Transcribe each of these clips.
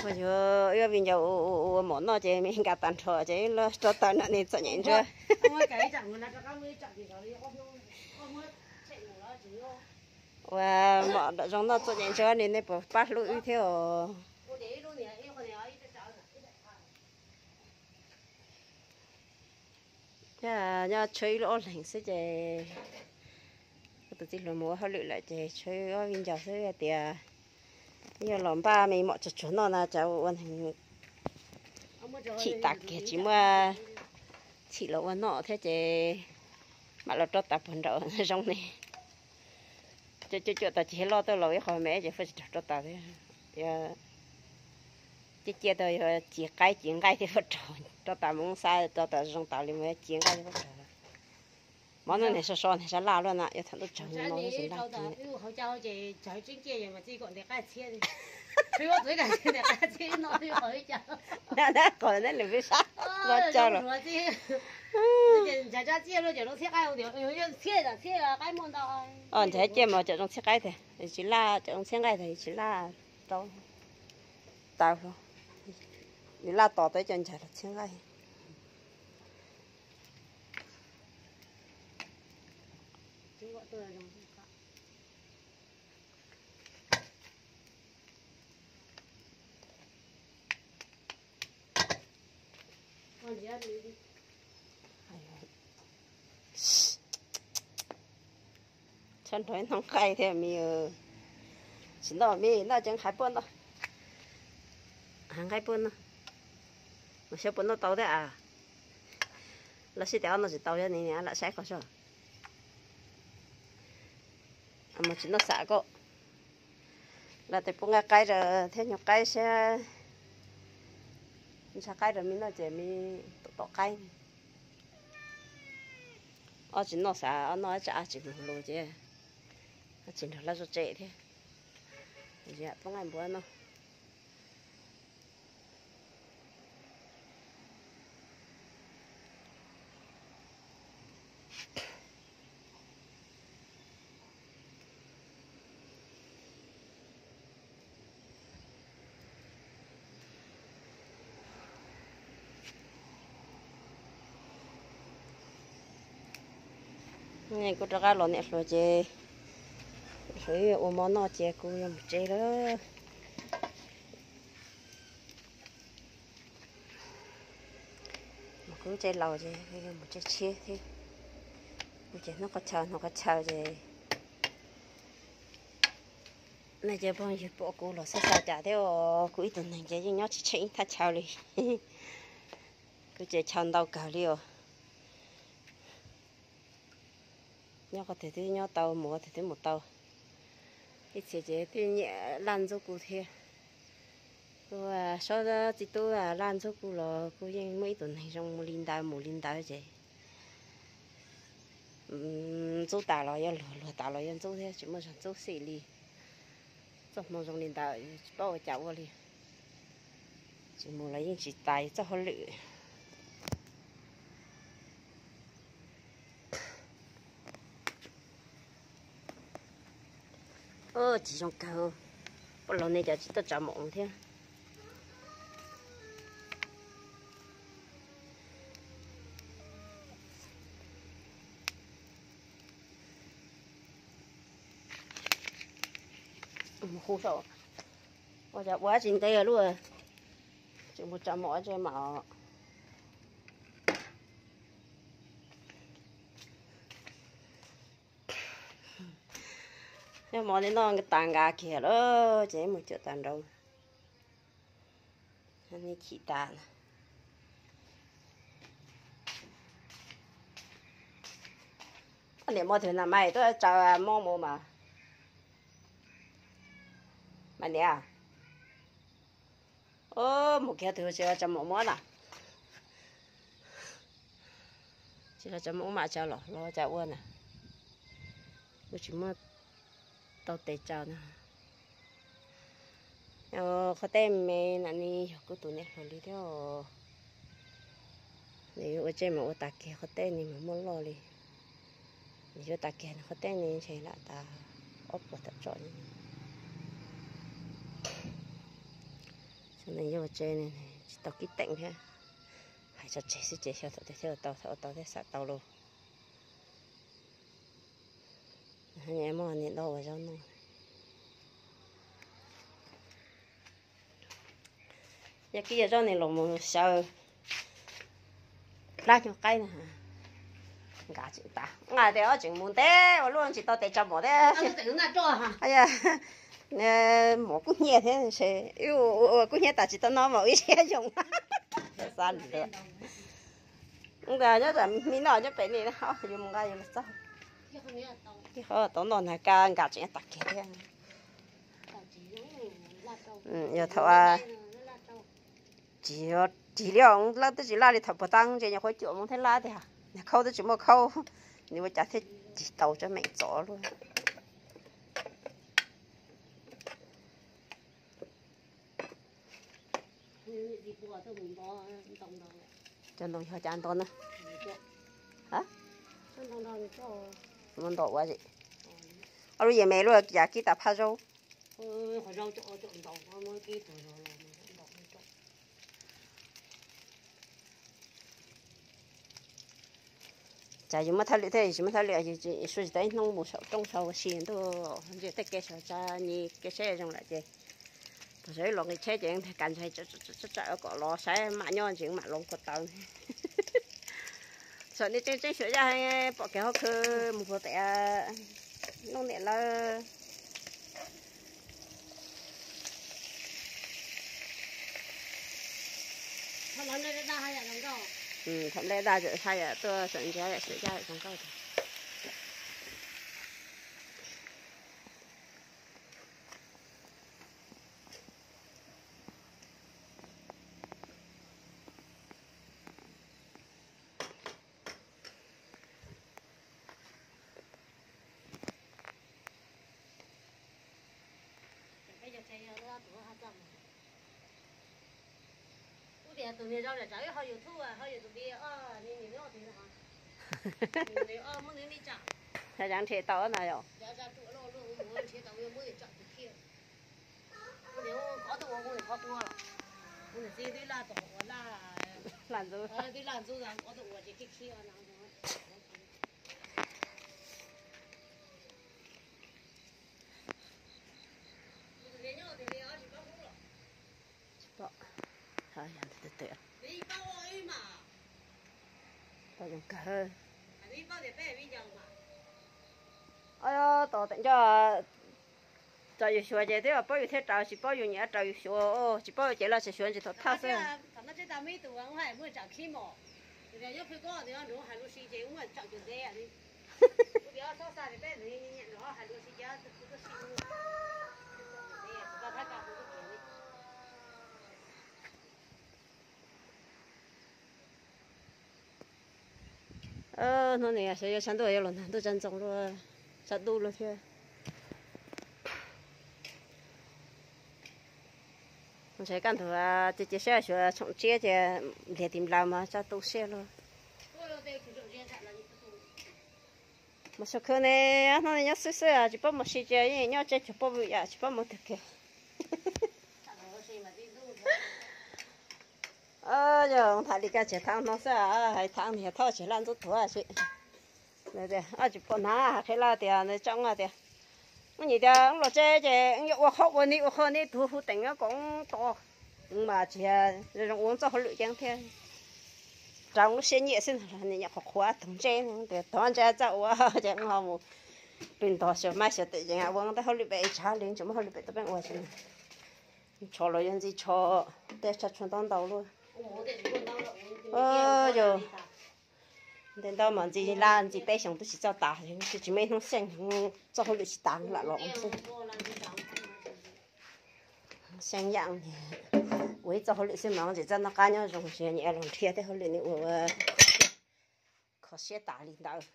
Ua yuav ib ob viv ncaus ua mov noj ces me nkas tag nrho ces los rau taws no ne txom nyem ntsuav. Ua mov nram zoo noj txom nyem ntsuav ne nej puas pab hlub wb thiab os? Nyob tshuav ib lub ob leeg xwb ces tus txiv hluas mus ua hauj lwm lawm ces tshuav ob viv ncaus xwb hais tias yog los npaj me mom tsuag tsuag noj na, tsam ua neeg chim tas kiag tsis muaj txhim los ua noj thiab ces mam los rau taws puag nraum zoo ne. Cuam cuam tas ces loj tuaj los ib qho me ces fuab tsis raug rau taws thiab. Ciaj ciaj tau yog ci qaib ci nqaij thiab fuab raug rau taws mus xa rau taws zoo tas li mus ci nqaij thiab fuab raug. Mov no niag so so niag sab laj luaj na, yog thaum ntuj tsaug no tsis laj kiag. Qhov neb lwm peb sab los cog los. Ntshe ciaj mas cov zoo txhiab qaib tiag, tsis laj cov zoo txhiab nqaij tiag, tsis laj rau taws, laj tos tau cov ntshav los txhiab nqaij. Txhob nrog noj nqaij thiab me. Tsis noj me noj ces nqaij puab noj. Nqaij puab noj. Mas xyov puas noj tau thiab a. Los sib tias ob noj tsis tau xyov ni lam saib qhov xyov. Mas tsis noj xam koj. Lam tes pub nqaij qaib thiab nyuag qaib siab. Ntshai qaib rau me noj ces me tom tom qaib. Ob tsis noj xav ob noj tsam tsis mus lus ces tsis nrog lawv zov tsev thiab. Pub nqaij npua noj. Kuv rov qab los niam hluas ces niam hluas ua mov noj ces kuv yuav mus tsev lawm. Mas kuv tsev laus ces yuav mus tsev tshiab thiab. Kuv ces hnub qhov chaw hnub qhov chaw ces nej cov phooj ywg pom kuv los xav xav cas thiab os, kuv ib tug neeg ces yeej nyob tsis tsheej ib thaj chaw li. Kuv ces chaw ntau kawg li os. Nyob qhov twg twb nyob tau, mus qhov twg twb mus tau. Ib txhia ces twb nyiam laj ntxub kuv thiab. Kuv sob txiv tub laj ntxub kuv los kuv yeej muaj ib tug neeg zoo mus li ntawd mus li ntawd ces ntxub tas los yog luag, luag tas los yog ntxub thiab, tsis muaj zog ntxub xim li. Txoj hmoo zoo li ntawd tsis paub ua cas ua li. Tsis mus los yeej tsis tas txoj hauj lwm. Tsis zoo kawg, poj laug nej cas tsis tuaj tsa mom thiab. Mus hu saum, ua cas ua tsis ntev lub, tseem mus tsa mom tse mas. Nyob mov li no tas nqa kiag lawm ces mus cuam tas nraud. Chim tas. Niam mos twg na mas tuaj tsa mom mus mas. Mas niam, mus kiag twg tsis tsa mom mus na. Tsis tsa mom mus mas tsa los los cas ua na. Kuv tsis muaj tau tes tsa na. Qhov tej me na ne yog kuv tus niam hluas li thiab. Nws yuav ua tsiaj mas ua tas kiag qhov tej ne mas muaj loj li. Nws yuav tas kiag nws qhov tej ne ntshe lam tas ob puas tawm tsom li. Nws yuav ua tsev ne, tsis tau kib teem thiab. Hais tso tseg xwb ces xyov thaum twg thiaj ua tau, thaum ua tau thiaj xam tau lauj. Muaj niam ntaub ua zaub noj. Yog kib yog zaub ne los mus xyaw plab nyuag qaib na. Nqa tseem tas, nqa tias ob tseem mus ntev ua luaj tsis tau tes tso mov thiab. Mov kuj hnyiab thiab, ua kuj hnyiab tas tsis tau noj mov ib siab yoos. Xav li ntawd. Ntawd nyob tsam me noj nyob pem li, yus mus nqa yus los txog. Qhov tau noj nag ka nqa tseem tas kiag thiab. Yog thaum tsis, tsis li os, laj twb tsis laj li thaum puag ta ntses nyuam qhuav cuam mus thiab laj tiag, niag khaub twb tsis muaj khaub, nws ua cas thiaj ris tau tsob meem txov luaj. Cov ntoo yog cas nto na? Muaj nto ua, ob lub yam me luaj cas kib tas phaj zaub. Cas yus muaj thaj lwm thiab yus tsis muaj thaj lwm, yus suav tsis tau ib hnub mus saum roob saud ua si ntuj, ntsia tej kev saum tsa nyi kev saib zoo lawm ces, thaum sawv ib los nqis tsheb ces ka ntshai tsam kom los saib mam nyob ntsis mam loov ko taw. Saum ni tseeb tseeb xyuas yaj heev, pom kev hauv khw mus puag pem Looj Niam lawm. Thaum nplej daj txawm haj yam tuaj saum ntsia yam xyuas yaj zoo nkauj. Kuv tias tus niag zau tsam ho YouTube ho yus tus vi, ni nim no tis no, muab nws li tsam. Yog nrhiav tau na yom. Nrhiav tau muab nws tsam tus thiaj. Kuv niam qhov tuaj ua, kuv niam qhov tuaj, kuv niam txiv twb laj tom ua laj, laj ntxub, twb laj ntxub qhov tuaj ua tsis khib khib no. Tau zoo kawg. Tos teem nco, tso yus xyuas ces twb paub yus thiaj raws, tsis paub yus nyiam raws yus xyuas, tsis paub yus ces los tseem xyuas ntsis thaum thawj xwb. Hnub no xyov yuav tshav ntuj yuav los nag ntuj tsab ntxoo luaj, tshav ntuj luaj thiab. Ntshe kaj ntug ces cia siab xyuas tshoom tsiab ces npliag tis nplaws mas tsab tu siab luaj. Mas saum khw ne, hnub no nyob xwb xwb tsis paub mus si ces yeej nyob tsev cuag poj vwm yam tsis paub mus twg kiag. Yog tham li kaj tsev thaab no xwb, hais thaab niag thauj tsev laj ntxub tuag si. Ob tsis pom hnav qhia laj tias nws tsa tias, wb nyiam tias wb los tsev ces wb yuav ua qhov ua ni ua qhov ni, tus hu teem nyob kom tos, mas tsis zoo ua txoj hauj lwm ceeb thiab. Rau lub siab nyiam xwb, nyiam qhuav qhuav tug ntsej tias tov ntsej txaj ua ces ho mus pw ntog xyuas maib xyuas twm yeej ua tej hauj lwm pem tshav li tsis muaj hauj lwm pem tau peej ua xwb. Tsho los yog ntxi tsho, tej tshav tshuaj ntaub ntau luaj. Yog ntev ntau mas ntxi laj ntxi peb xyoos twb tsis txawj tas, tsis muaj ib hnub xyeej txoj hauj lwm tsis tas lam los xwb. Xyeej yam ua ib txoj hauj lwm xwb mas tsis txawj noj qab nyob zoo, tsis nyiam los nrhiav tej hauj lwm ni ua kho siab tas li ntawd.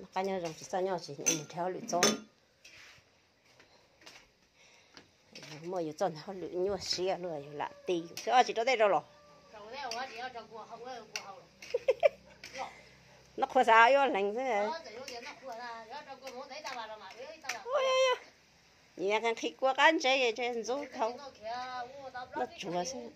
Noj qab nyob zoo tsis txawj nyob tsis nyiam mus nrhiav hauj lwm txob. Muaj yus txoj hauj lwm nyuaj siab luaj yus lam ti yus xwb. Tsis rau tej rau los. Noj qhuav xav yuav lees xwb. Nyias nqhis kua qab ntse es ntxub dhau, noj tsuag xwb.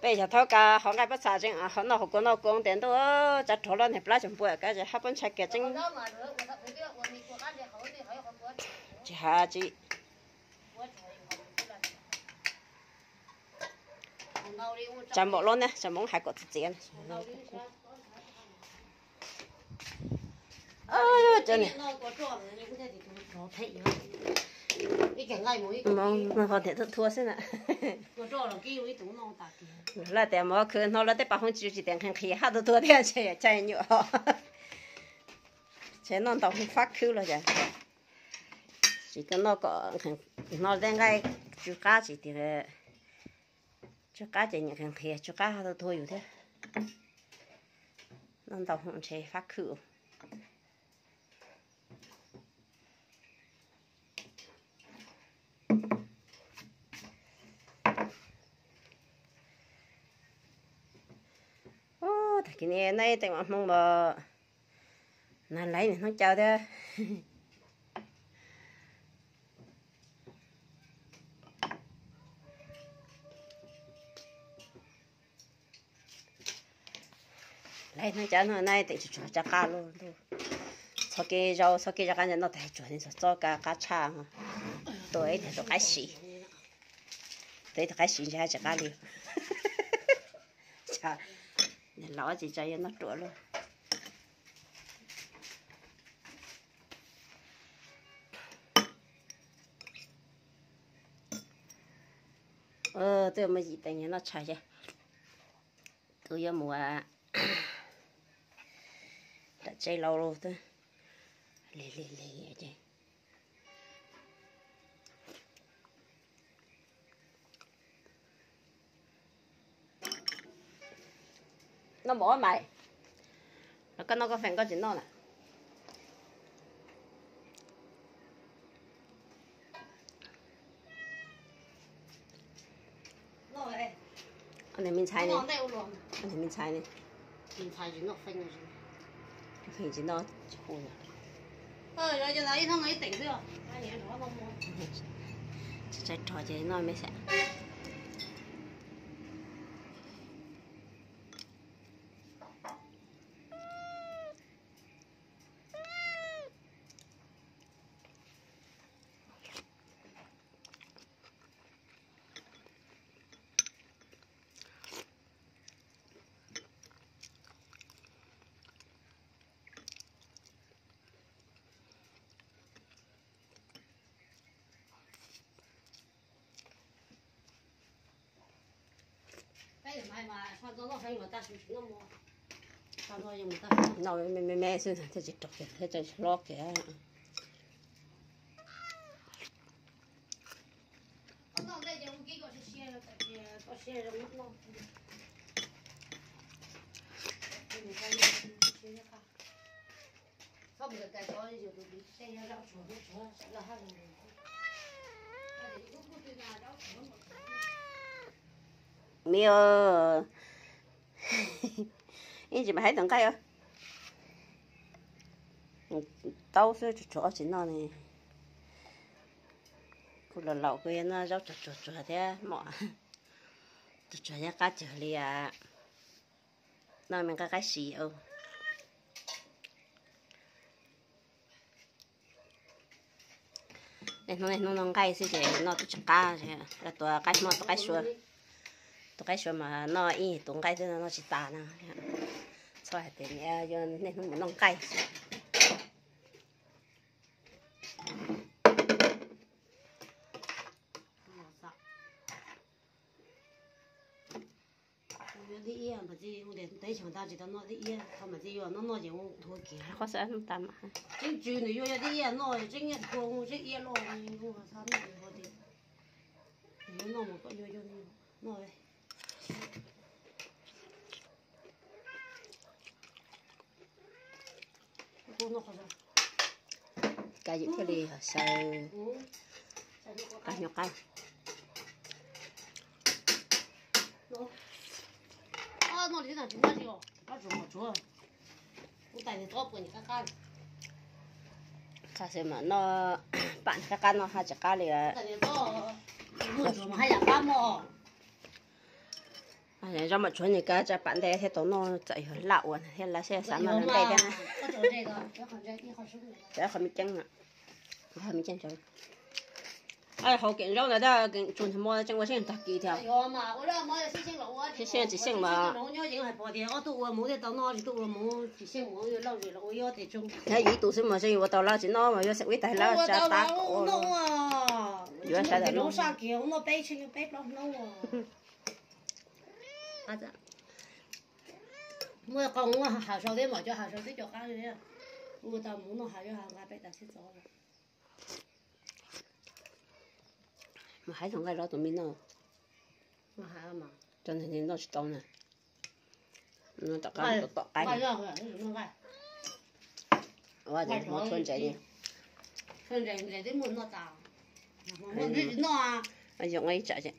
Peb xyov thaub kav hauv nqaij pob txha tseem noj hauv kua noj kua tias ntuj, tsav rog los niag plab tsav npua kav tsis hab pob ntshai kiag tseeb. Tsis has tsis Tsav npaum lub ne, tsav npaum hais kom txiv txiav. Hov tias tuaj thua xwb na. Lawv tias mus khwv hnov lawv tej pas hoob tsis tsis tias nqhis nqhis haj tuaj thua thiab ntshe yog caij nyuam. Ces noj ntau fab khwb los cas. Tsis tuaj noj kom hnov tej nqaij tsw qab tsis tias, tsw qab ces nyiam nqhis nqhis tsw qab haj tuaj thua yus thiab. Noj ntau hwv ntshe fab khwb. Tag kis no noj teem maum hmoo npam, nag laiv niam hnub caw thiab. Laiv hnub caw no noj teem tsuag tsuag rov qab lug. Txhua kev zaus txhua kev rov qab noj tag tsuag ntxov txob ka qab tshaj. Tuaj ib tug qaib si, tuaj ib tug qaib si ntshe haj tsis qab li. Niam laus tsis tso yuav noj ruam luaj. Twb muaj yim teev noj tshais ces twb yuav mus ram tsev laus lawm. Lig lig lig ces noj mov mas, los koj noj koj feem koj tsis noj na. Niag me ntxhais ne, niag me ntxhais ne, feem tsis noj tsis hu. Tsaib rog ces noj me xwb. Noj me me xwb thiaj tsis rog kiag thiab tsis hlob kiag. Me, ib ntsis mam hais tus nqaij. Taub xwb tsuag tsuag tsis noj ne. Kuv laus laus kuv yuav noj zaub tsuag tsuag tsuag thiab mom. Tsuag tsuag thiab qab cuag li. Noj me nqaij qaib si. Niaj hnub niaj hnub noj nqaij xwb ces noj twb tsis qab. Tuav qaib hmab, tuav qaib sua, tuav qaib sua mas noj ib tus nqaij xwb noj tsis tas no. Txhob hais tias niaj hnub mus noj nqaij xwb. Yog dib iab mas txiv ua teb chaws tag tsis tau noj dib iab, thaum mas txiv yuav noj noj ces ua dhuav kiag. Qhov xav tas mas tseeb tsw nws yuav yog dib iab noj tseeb nyiaj thuav tseeb iab loj ua txhob noj ua tias nws yuav noj mas kom yuav yuav noj. Kab yim thiaj li xyaw qab nyuag qab. Qhov xwb mas noj pam qab qab no haj tsis qab li. Zaub mam tshuav nyuam kab tsa pam ntej thiaj tau noj, txawm yog laj ua thiab laj xyeb xav noj ntej thiab. Qhov me ceeb, hauv kev zaub ntawd kev tsuag ntseg muaj tseem ua siab tag kis thiab. Siab siab tsis xyeej mas. Yog ib tug xwb mas yeej ua tau lawm tsis noj mas yuav xeem ib tag lawm tsa pab kom yuav sawv daws noj. Muaj qoo muaj hav sau thiab mas cov hav sau twb cov qab li. Ua tau mus noj hav, yog hav nqa peb tas thiab txov. Mas hais txog nqaij zaub tus me noj, cov neeg noj tsis tau na. Tom qab tom qaib, ua tes muab tshuab ntses li. Yoo ib tsam ces.